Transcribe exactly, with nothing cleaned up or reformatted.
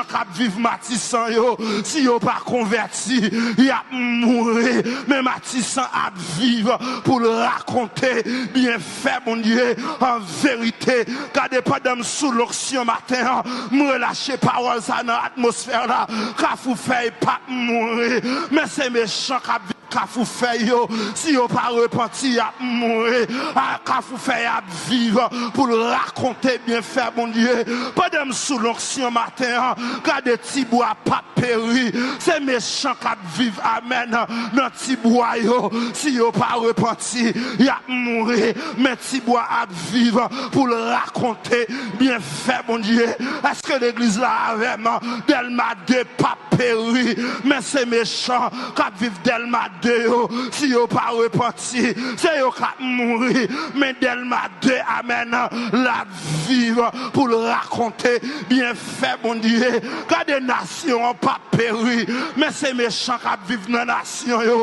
k ap viv Matisan yo, si yo pa konvèti, y ap mouri. Men Matisan ap viv pou l rakonte byenfè Bondye an verite. Gade, pandan m sou lonksyon maten an, m relache pawòl sa nan atmosfè la. Kafou Fèy p ap mouri, men se mechan k ap viv Kafou Fèy yo, si yo pa repanti, y ap mouri. A, Kafou Fèy ap viv pou l rakonte byenfè Bondye. Pandan m sou lonksyon maten an, gade, Tibwa p ap peri. Se mechan k ap viv, amèn, nan Tibwa yo, si yo pa repanti, y ap mouri. Men Tibwa ap viv pou l rakonte byenfè Bondye. Èske legliz la avè m? Dèlma de p ap peri, men se mechan k ap viv Dèlma de yo, si yo pa repanti, se yo k ap mouri. Men Dèlma de, amèn, l ap viv pou l rakonte byenfè Bondye. Gade, nasyon an p ap peri, men se mechan k ap viv nan nasyon yo,